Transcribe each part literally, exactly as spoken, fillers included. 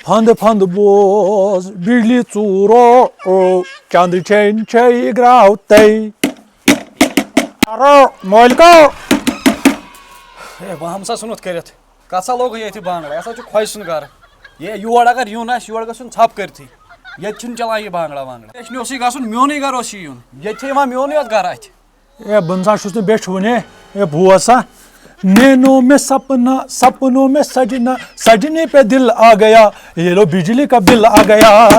پھند پھند بوز بجلی ژوٗرو، چندٕ چین چھے گراو تَے۔ کرو مٲلکو۔ ہے، بہٕ ہمسا ژھُنُتھ کٔرِتھ۔ کتھ سا لوگُے ییٚتہِ بانگڑا؟ یہِ ہسا چھُ خۄجہِ سُنٛد گرٕ۔ یے یور اگر یُن آسہِ، یور گژھُن ژھۄپہٕ کٔرتھٕے۔ ییٚتہِ چھُنہٕ چلان یہِ بانگڑا وانگڑا۔ اَسہِ نہٕ اوسُے گژھُن، میونُے گرٕ اوس یہِ یُن۔ ییٚتہِ چھِ یِوان میونُے یوت گرٕ اَتھِ۔ اے، بہٕ نہ سا چھُس نہٕ بیچھِ وُنہِ۔ اے، بوز سا۔ نینو میں سپنا، سپنوں میں سجنا، سجنے پہ دل آ گیا، یہ لو بجلی کا بل آ گیا،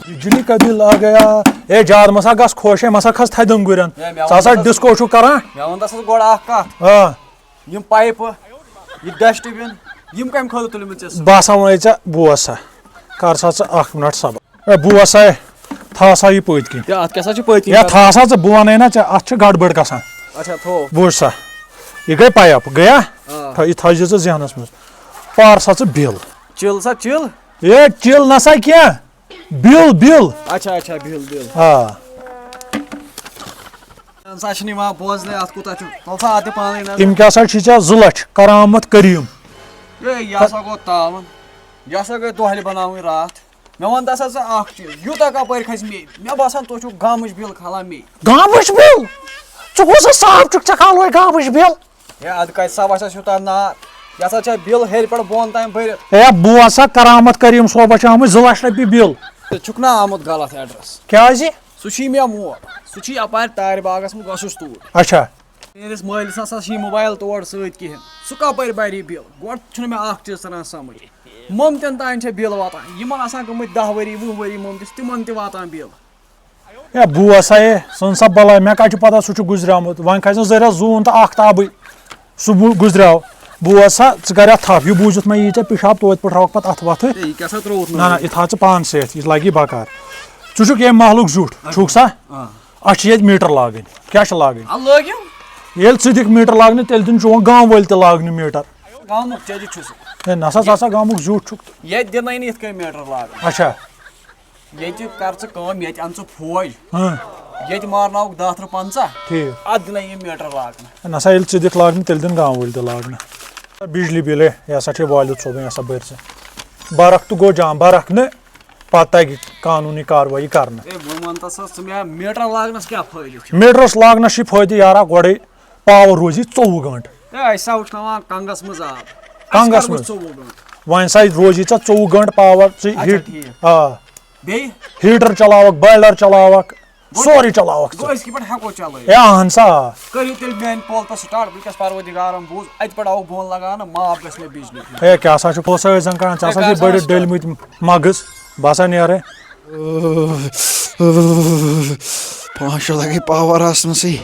بجلی کا بل آ گیا۔ اے، زیادٕ مہ سا گژھ خۄش، اے، مہ سا کھس تھدٮ۪ن گُرٮ۪ن۔ اے، مےٚ ژٕ ہسا وَن تہٕ ڈسکو چھُکھ کران۔ مےٚ وَن تہٕ سا گۄڈٕ اکھ کتھ۔ آ۔ یِم پایپہٕ، یہِ ڈسٹ بِن، یِم کمہِ خٲطرٕ تُلمٕتۍ ژےٚ سۭتۍ؟ بہٕ ہسا وَنے ژےٚ، بوز سا، کر سا ژٕ اکھ منٹ صبر۔ اے، بوز سا، اے، تھاو سا یہِ پٔتۍ کِنۍ۔ ہے، اتھ کیٛاہ سا چھُ پٔتۍ کِنۍ یا کران؟ تھاو سا ژٕ، بہٕ وَنے نا ژےٚ، اتھ چھِ گڑبڑ گژھان۔ اچھا، تھو۔ بوز سا، یہِ گٔے پایپ، گٔیا؟ آ۔ تھاو، یہِ تھٲیزِ ژٕ ذہنس منٛز۔ پر سا ژٕ بِل۔ چِل سا چِل۔ اے، چِل نہ سا کینٛہہ، بِل، بِل۔ اچھا، اچھا، بِل، بِل۔ آ۔ نسا چھُنہٕ یِوان بوزنَے، اَتھ کوٗتاہ چھُ؟ تُل سا اَتھ تہِ پانَے نظر۔ تِم کیٛاہ سا چھِ ژےٚ زٕ لَچھ کرامت کریٖم؟ ہے، یہِ ہسا گوٚو تاوَن۔ یہِ ہسا گٔے دۄہلہِ بَناوٕنۍ راتھ۔ مےٚ وَن تہٕ سا ژٕ اَکھ چیٖز، یوٗتاہ کَپٲرۍ کھسہِ مے؟ مےٚ باسان، تُہۍ چھُو گامٕچ بِل کھالان مے۔ گامٕچ بِل؟ ژٕ کُس سا صاف چھُکھ ژےٚ کھالوے گامٕچ بِل؟ ہے، اَدٕ کَتہِ سا وَسٮ۪س یوٗتاہ نار؟ یہِ ہسا چھےٚ بِل ہیٚرِ پٮ۪ٹھ بۄن تام بٔرِتھ۔ ہے، بوز سا، کرامت کریٖم صٲبَس چھِ آمٕتۍ زٕ لَچھ رۄپیہِ بِل۔ ژٕ چھُکھ نا آمُت غلط ایڈرَس؟ کیٛازِ؟ سُہ چھُے مےٚ مول۔ سُہ چھُے اپارِ تارِ باغس منٛز، گژھُس توٗرۍ۔ اچھا۔ میٲنِس مٲلِس ہسا چھُ یہِ موبایل تور سۭتۍ کِہینۍ۔ سُہ کپٲرۍ برِ یہِ بِل؟ گۄڈٕ چھُنہٕ مےٚ اکھ چیٖز تران سمجھ۔ ممتن تام چھےٚ بِل واتان۔ یِمن آسان گٔمٕتۍ دَہ ؤری، وُہ ؤری ممتِس، تِمن تہِ واتان بِل۔ ہے، بوز سا، ہے، ژھٕن سا بلاے، مےٚ کتہِ چھُ پتہ سُہ چھُ گُزریومُت؟ وۄنۍ کھسہِ نہٕ زٔہریا زوٗن تہٕ آختابٕے۔ سُہ بو-، گُزریو۔ بوز سا، ژٕ کر یتھ تھپھ، یہِ بوٗزِتھ مہ یی ژےٚ پِشاب، توتہِ پٹھراوکھ پتہٕ اتھٕ وتھٕ۔ ہے، یہِ کیٛاہ سا ترٛووُتھ نہ، نہ، نوٚو؟ یہِ تھاو ژٕ پانسٕے اَتھِ، یہِ لگی بکار۔ ژٕ چھُکھ ییٚمہِ محلُک زیُٹھ، اچھا۔ چھُکھ سا؟ آ۔ اَسہِ چھِ ییٚتہِ میٖٹر لاگٕنۍ۔ کیٛاہ چھِ لاگٕنۍ؟ آ، لٲگِو۔ ییٚلہِ ژٕ دِکھ میٖٹر لاگنہٕ، تیٚلہِ دِن چون گام وٲلۍ تہِ لاگنہٕ میٖٹر۔ گامُک چیٚلہِ چھُس۔ ہے، نہ سا، ژٕ ہسا گامُک زیُٹھ چھُکھ۔ ییٚتہِ دِنَے نہٕ یِتھ کٔنۍ میٖٹر لاگنہٕ۔ اچھا۔ ییٚتہِ کر ژٕ کٲم، ییٚتہِ اَن ژٕ فوج۔ ہاں۔ ییٚتہِ مارناوُکھ دَہ ترٕٛہ پنٛژاہ۔ ٹھیٖک۔ اَتھ دِنَے یِم میٖٹر لاگنہٕ۔ نہ سا، ییٚلہِ ژٕ دِکھ لاگنہٕ، تیٚلہِ دِن گام وٲلۍ تہِ لاگنہٕ۔ بجلی بِل ہے، یہِ ہسا چھے والد صٲبٕنۍ، یہِ ہسا بٔرۍ ژٕ۔ برکھ تہٕ گوٚو جان، برکھ نہٕ، پتہٕ تگہِ قانوٗنی کاروٲیی کرنہٕ۔ ہے، وۄنۍ وَن تہٕ سا ژٕ مےٚ، میٖٹر لاگنَس کیٛاہ فٲیدٕ چھُ؟ میٖٹرَس لاگنَس چھِ فٲیدٕ یارا گۄڈَے، پاوَر روزِ ژوٚوُہ گٲنٛٹہٕ۔ ہے، اَسہِ ہا وٕچھناوان کنٛگَس منٛز آب۔ اَسہِ کنٛگَس کَر وٕچھ منٛز۔ ژوٚوُہ گٲنٛٹہٕ؟ وۄنۍ سا روزِ ژےٚ ژوٚوُہ گٲنٛٹہٕ پاوَر، ژٕ اچھا، ہیٖٹ-، ٹھیٖک۔ آ۔ بیٚیہِ؟ ہیٖٹر چلاوَکھ، بایلَر چلاوَکھ، گوٚو، سورُے چلاوَکھ ژٕ۔ گوٚو، أسۍ کِتھ پٲٹھۍ ہٮ۪کو چلٲوِتھ؟ ہے، اہن سا۔ کٔرِو تیٚلہِ میٛانہِ پولہٕ پٮ۪ٹھ سٹارٹ، بہٕ وٕنکیٚس پروردگارَن بوٗز، اَتہِ پٮ۪ٹھ آوُکھ بۄن لگاونہٕ، معاف گژھِ مےٚ بجلی بِل۔ ہے، کیٛاہ سا چھُ پوٚز أسۍ زَن کران؟ ژےٚ ہے، ہسا کر چھِ سا بٔڑِتھ start۔ ڈٔلۍ مٕتۍ مَگٕز، بہٕ ہسا نیرٕ۔ پانٛژھ شےٚ دۄہ گٔے پاور آسنَسٕے۔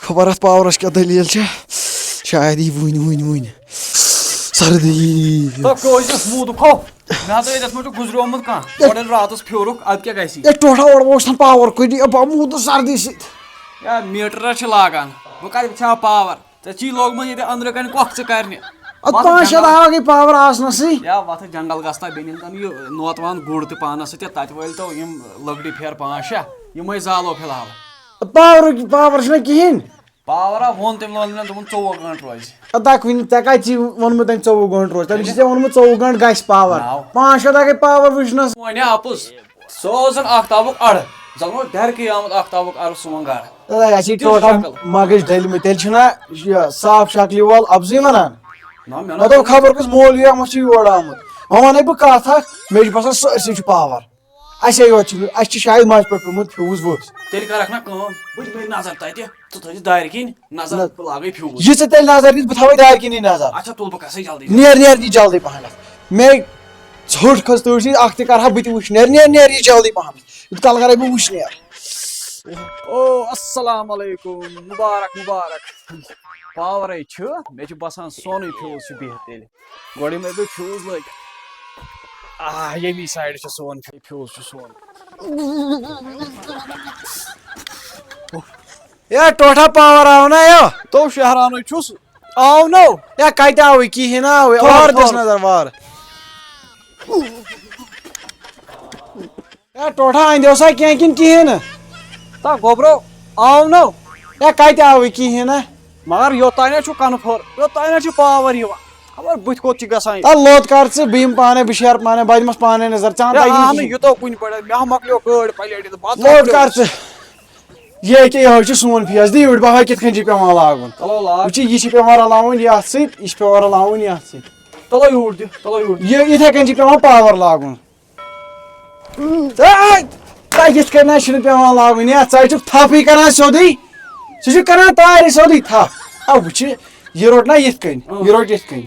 خبر اَتھ پاورَس کیٛاہ دٔلیٖل چھےٚ؟ شاید یی وٕنۍ، وٕنۍ، وٕنۍ۔ سردی۔ تو کیٛاہ اوس یہِ smooth کھو؟ مےٚ ہسا ییٚتٮ۪تھ ما چھُ گُزریومُت کانٛہہ؟ گۄڈٕ ییٚلہِ راتَس پھیورُکھ، اَدٕ کیٛاہ گژھِ؟ ہے، ٹوٹھا اورٕ اوس نہٕ پاور کُنہِ، ہے، بہٕ موٗدُس سردی سۭتۍ۔ یا میٖٹرَس چھِ لاگان، بہٕ کَتہِ وٕچھِ ہا پاور؟ ژےٚ چھی لوگمُت ییٚتہِ أنٛدرٕ کَنہِ کۄکھ ژٕ کَرنہِ۔ اَدٕ وَتھ پانٛژھ شےٚ جنٛگل۔ دۄہ گٔے پاور آسنَسٕے۔ یا وَتھ جنٛگل گژھ تہٕ بیٚیہِ نِن تَن یہِ نوتوان گُر تہِ پانَس سۭتۍ، تَتہِ وٲلۍ تو یِم لٔکرِ پھیرٕ پانٛژھ شےٚ، یِمَے زالو فِلحال۔ پاورُک، پاور چھُنہ کِہیٖنۍ۔ پاورا ووٚن تٔمۍ لون مےٚ، دوٚپُن، "ژوٚوُہ گٲنٛٹہٕ روزِ۔" اَدٕ تَکھ وٕنہِ، ژےٚ کَتہِ چھِ ووٚنمُت أمۍ ژوٚوُہ گٲنٛٹہٕ روزِ؟ تٔمِس چھِ ژےٚ ووٚنمُت ژوٚوُہ گٲنٛٹہٕ گژھِ پاور۔ ناو۔ پانٛژھ شےٚ دۄہ گٔے پاور وٕچھنَس۔ وۄنۍ ہا اَپُز، سُہ اوس زَن آختابُک اَڑٕ، زَن اوس ڈٮ۪رکٕے آمُت آختابُک اَڑٕ سون گَرٕ۔ اَدٕ اَسہِ چھِ تِژھ ٹوٹل شکل۔ مَگٕج ڈٔلمٕتۍ، تیٚلہِ چھُنہ یہِ صاف شکلہِ وول اَپزُے وَنان؟ نہ، مےٚ نہ مطلب، خبر کُس مولوی احمد چھُ یور آمُت۔ وۄنۍ وَنَے بہٕ کَتھ اَکھ، مےٚ چھُ باسان سٲرسٕے چھُ پاور۔ اَسے یوت چھُ، اَسہِ چھُ شاید مَنٛزٕ پٮ۪ٹھ پیوٚمُت fuse ؤسۍ۔ تیٚلہِ کَرَکھ نا کٲم، بہٕ دِمَے نظر تَتہِ، ژٕ تھٲیزِ دارِ کِنۍ نظر، نہ۔ بہٕ لاگَے fuse۔ یہِ ژٕ تیٚلہِ نظر دِتھ، بہٕ تھاوَے دارِ کِنی نظر۔ اچھا، تُل بہٕ کھسَے جلدی۔ نیر، نیر، یہِ جلدی پَہَن۔ مےٚ ژھوٚٹ کھٔژ تٔڑۍ سۭتۍ، اَکھ تہِ کَرٕ ہا بہٕ تہِ وٕچھ۔ نیر، نیر، نیر، یہِ جلدی پَہَن۔ یُتھ کال کَرَے بہٕ وٕچھ نیر۔ او، السلام علیکم، مُبارک، مُبارک۔ پاورَے چھُ، مےٚ چھُ باسان سونُے fuse چھُ بِہِتھ تیٚلہِ۔ گۄڈٕ یِمَے بہٕ fuse لٲگِتھ۔ آ، ییٚمی side چھُ سون fuse، چھُ سون۔ ہے، ٹوٹھا پاور آو نا، ہے؟ تو شہرانٕے چھُس، آو نو۔ ہے، کتہِ آوٕے؟ کِہیٖنۍ آوٕے۔ تھوڑا، وارٕ دِس تھوڑا۔ نظر، وارٕ۔ ہے، ٹوٹھا اندیو سا کینٛہہ کِنہٕ کِہیٖنۍ نہٕ؟ تا گوٚبرو، آو نو۔ ہے، کتہِ آوٕے؟ کِہیٖنۍ نہ۔ مگر یوٚتانۍ چھُ confirm، یوٚتانۍ چھُ پاور یِوان۔ خبر بٕتھِ کوٚت چھِ گژھان یہِ۔ تہٕ لوٚت کر ژٕ، بہٕ یِمہٕ پانے، بہٕ شیرٕ پانے، بہٕ دِمس پانے نظر، ژٕ اَن مےٚ تَتی آو چھِ۔ نہٕ یوٗتاہ کُنہِ پٮ۪ٹھ، مےٚ ہا مۄکلیو گٲڑۍ پلیٹ تہٕ بتہٕ لوٚت مۄکلیو۔ کر ژٕ۔ یہِ کیٛاہ، یِہوٚے چھُ سون فیس، دِ یوٗرۍ، بہٕ ہا کِتھ کٔنۍ چھِ پٮ۪وان لاگُن۔ چلو لاگ۔ وٕچھ، یہِ چھِ پٮ۪وان رلاوُن یَتھ سۭتۍ، یہِ چھِ پٮ۪وان رلاوُن یَتھ سۭتۍ۔ تُلو یوٗرۍ دِ، تُلو یوٗرۍ دِ۔ یہِ یِتھَے کٔنۍ چھِ پٮ۪وان پاور لاگُن۔ اے، تۄہہِ یِتھ کٔنۍ نہ چھُنہٕ پٮ۪وان لاگُن، یا ژٕ چھُکھ تھپھٕے کران سیوٚدُے، ژٕ چھُکھ کران تارِ سیوٚدُے تھپھ۔ اَو وٕچھِ، یہِ روٚٹ نہ یِتھ کٔنۍ، یہِ روٚٹ یِتھ کٔنۍ،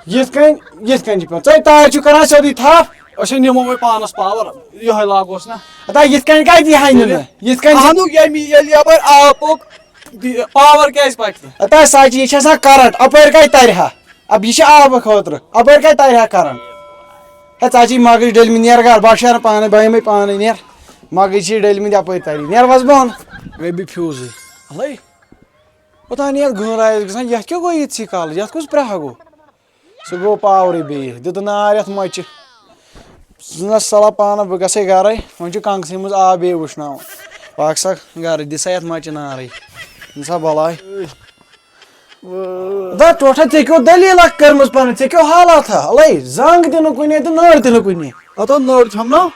یِتھ کٔنۍ، یِتھ کٔنۍ چھِ پٮ۪وان۔ ژٕ تارِ چھُکھ کران سیوٚدُے تھپھ۔ أسۍ ہے نِمو وۄنۍ پانس پاور، یِہوٚے لاگوس نہ۔ اَدا یِتھ کٔنۍ کَتہِ یِہے نِنہٕ؟ یِتھ کٔنۍ چھِ اہنُک ییٚمہِ ییٚلہِ یپٲرۍ آب پوٚک، پاور کیٛازِ پکہِ نہٕ؟ اَدا سچ، یہِ چھِ آسان کرنٹ، اَپٲرۍ کَتہِ تَرِ ہا؟ اَب یہِ چھِ آبہٕ خٲطرٕ، اَپٲرۍ کَتہِ تَرِ ہا کرنٹ؟ ہے، ژٕ چھِ مغٕز ڈٔلۍ مٕتۍ، نیر گرٕ، بہٕ شیرٕ پانے، بہٕ یِمے پانے، نیر۔ مغٕز چھِ ڈٔلۍ مٕتۍ، اَپٲرۍ تَرِ، نیر وَس بۄن۔ گٔے بہٕ فیوٗزٕے۔ ہلے، اوٚتام یَتھ گٲنٛرایَس گژھان، یَتھ کیٛاہ گوٚو ییٖتسٕے کالَس؟ یَتھ کُس پرٛاہ گوٚو؟ سُہ گوٚو پاورٕے بیٚیہِ، دیُت نار یَتھ مَچہِ۔ ژٕ نہ صلاح پانہٕ، بہٕ گژھے گرَے، وۄنۍ چھُ کنٛگسٕے منٛز آب بیٚیہِ وٕشناوُن۔ پَکھ سا گرٕ، دِ سا یَتھ مَچہِ نارٕے۔ دِ سا بَلاے۔ دا ٹوٹھا، ژےٚ کیٛاہ دٔلیٖلہ کٔرمٕژ پنٕنۍ؟ ژےٚ کیٛاہ حالاتھا؟ الے زنٛگ تہِ نہٕ کُنے تہٕ نٔر تہِ نہٕ کُنے۔ ہتو نٔر چھم نا۔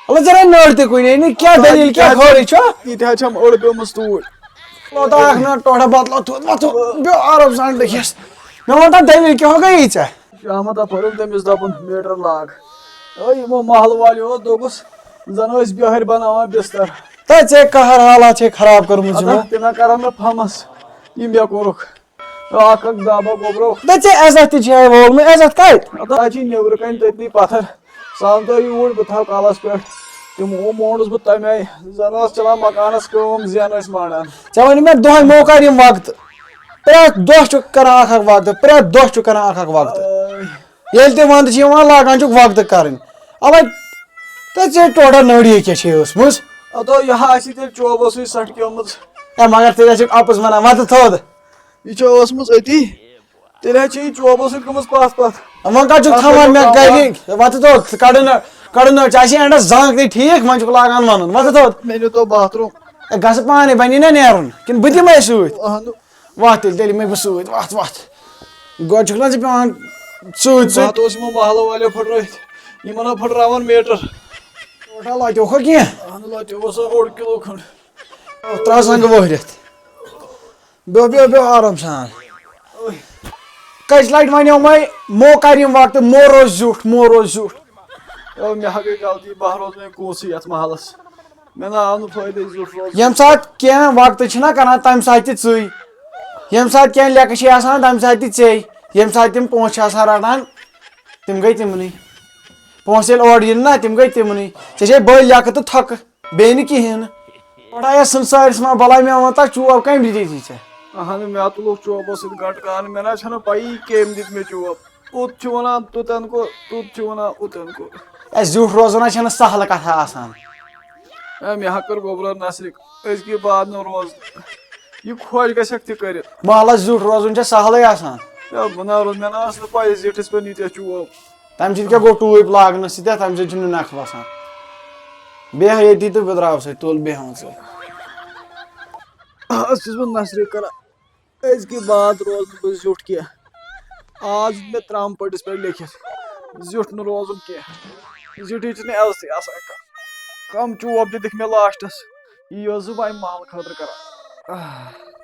الے ژےٚ نٔر تہِ کُنے نہٕ، کیٛاہ دٔلیٖل، کیٛاہ خٲرٕے چھو؟ یہِ تہِ حظ چھم أڑ پیٚمٕژ توٗرۍ۔ لوتا اکھ نٔر ٹوٹھا بدلو تھوٚد، وۄتھو، بیٚہو آرام سان ڈٔکھِس۔ مےٚ وَن تہٕ دٔلیٖل کیٛاہ ہو گٔیی ژےٚ؟ شامت اپٲرۍ اوٚن تٔمِس دپُن میٖٹر لاگ۔ اے یِمو محلہٕ والیو دوٚپُس زن ٲسۍ بِہٲرۍ بناوان بستر۔ تہٕ ژےٚ قہر حالات چھے خراب کٔرمٕژ یِمو۔ ادا تہِ نہ کرن نہٕ پھمس، یہِ مےٚ کوٚرُکھ۔ اکھ اکھ دبا گوٚبرو۔ تہٕ ژےٚ عزت تہِ چھے وولمُت، عزت کتہِ؟ اَتھ حظ چھِ نیٚبرٕ کنہِ تٔتنی پتھر۔ سُہ آو تۄہہِ یوٗرۍ، بہٕ تھاو کلس پٮ۪ٹھ۔ تِمو مونڈُس بہٕ تمہِ آیہِ، زن ٲس چلان مکانس کٲم، زینہٕ ٲسۍ مانڈان۔ ژےٚ ؤنۍ مےٚ دۄہے موقع یِم وقتہٕ۔ پرٛٮ۪تھ دۄہ چھُ کران اکھ اکھ وقتہٕ، پرٛٮ۪تھ دۄہ چھُ کران اکھ اکھ وقتہٕ۔ آے۔ ییٚلہِ تہِ ونٛدٕ چھِ یِوان، لاگان چھُکھ وقتہٕ کرٕنۍ۔ الے، تہٕ ژےٚ ٹوٹھا نٔر یہِ کیٛاہ چھے ٲسمٕژ؟ ادو یہِ ہا آسہِ تیٚلہِ چوبہٕ سۭتۍ سٹکیومٕژ۔ اے، مگر ژےٚ چھُکھ اپُز ونان، وۄتھٕ تھوٚد۔ یہِ چھےٚ ٲسمٕژ أتی۔ تیٚلہِ حظ چھِ یہِ چوبہٕ سۭتۍ گٔمٕژ پتھ پتھ۔ وۄنۍ کتھ چھُکھ اَتھ تھاوان منٛز مےٚ چھُ گرِ؟ وۄتھٕ تھوٚد، کڑٕ نٔر، کڑٕ نٔر، ژےٚ آسی انڈس زنٛگ تہِ ٹھیٖک، وۄنۍ چھُکھ لاگان ونُن، وۄتھٕ تھوٚد۔ مےٚ نیوٗ تو باتھ روٗم۔ اے، گژھٕ پانے، بنی نا نیرُن، کِنہٕ بہٕ دِمے سۭتۍ؟ اہنُو۔ وۄتھ تیٚلہِ، تیٚلہِ یِمے بہٕ سۭتۍ، وۄتھ، وۄتھ۔ گۄڈٕ چھُکھ نا ژٕ پٮ۪وان سۭتۍ سۭتۍ۔ بہٕ ہا اوس یِمو محلہٕ والیو پھٕٹرٲوِتھ، یِمن ہا پھٕٹراوان میٖٹر۔ ٹوٹل لۄتیوکھا کینٛہہ؟ اہنُو، لۄتیو اوس اوٚڑ کِلوٗ کھنٛڈ۔ ترٛاو زنٛگہٕ وٲہرِتھ۔ بیٚہو، بیٚہو، بیٚہو آرام سان۔ کٔژِ لٹہِ ونیو مےٚ، مو کر یِم وقتہٕ، مو روز زیُٹھ، مو روز زیُٹھ۔ او، مےٚ ہا گٔے غلطی، بہٕ ہا روزٕ وۄنۍ کُنسٕے یتھ محلس۔ مےٚ نہ آو نہٕ فٲیدٕ زیُٹھ روزُن۔ ییٚمہِ ساتہٕ کینٛہہ وقتہٕ چھِنہ کران، تمہِ ساتہٕ تہِ ژٕے۔ ییٚمہِ ساتہٕ کینٛہہ لیٚکہٕ چھِ آسان، تمہِ ساتہٕ تہِ ژے۔ ییٚمہِ ساتہٕ تِم پونٛسہٕ چھِ آسان رٹان، تِم گٔے تِمنٕے۔ پونٛسہٕ ییٚلہِ اورٕ یِن نہ، تِم گٔے تِمنٕے۔ ژےٚ چھے بٔلۍ لیٚکہٕ تہٕ تھۄکہٕ۔ بیٚیہِ نہٕ کِہیٖنۍ نہٕ۔ گۄڈٕ آیس سُہ سٲرِس ما بلاے، مےٚ ووٚن تَس چوب کٔمۍ دِتی ژےٚ؟ اہن، مےٚ تُلُکھ چوبو سۭتۍ گنٛٹہٕ کانہٕ، مےٚ نہ چھنہٕ پَیی کٔمۍ دِتۍ مےٚ چوب۔ اوٚت چھُ وَنان توٚتَن کوٚر، توٚت چھُ وَنان اوٚتَن کوٚر۔ اے، زیُٹھ روزُن ہا چھَنہٕ سہلہٕ کَتھا آسان۔ اے، مےٚ ہا کٔر گوٚبرا نصرِ، أزکہِ بعد نہٕ روز۔ یہِ خۄش گژھٮ۪کھ تہِ کٔرِتھ۔ محلَس زیُٹھ روزُن چھےٚ سہلٕے آسان۔ اے، بہٕ نہ روز، مےٚ نہ ٲس نہٕ پَیی زِٹھِس پٮ۪ٹھ ییٖتیٛاہ چوب۔ تَمہِ سۭتۍ کیٛاہ گوٚو ٹوٗپۍ لاگنَس سۭتۍ، تَمہِ سۭتۍ چھُنہٕ نَکھٕ وَسان۔ بیٚہہ ییٚتی تہٕ بہٕ درٛاوسَے، تُل بیٚہوان ژٕ۔ آز چھُس بہٕ نثرِ کران، أزکہِ بعد روزٕ نہٕ بہٕ زیُٹھ کینٛہہ۔ آز دیُت مےٚ ترٛامہٕ پٔٹِس پٮ۪ٹھ لیکھِتھ، زیُٹھ نہٕ روزُن کینٛہہ۔ زیُٹھٕے چھُنہٕ عزتٕے آسان کانٛہہ۔ کم چوب دِتِکھ مےٚ لاسٹس۔ یی ٲسٕس بہٕ اَمہِ محلہٕ خٲطرٕ کران۔ آہ۔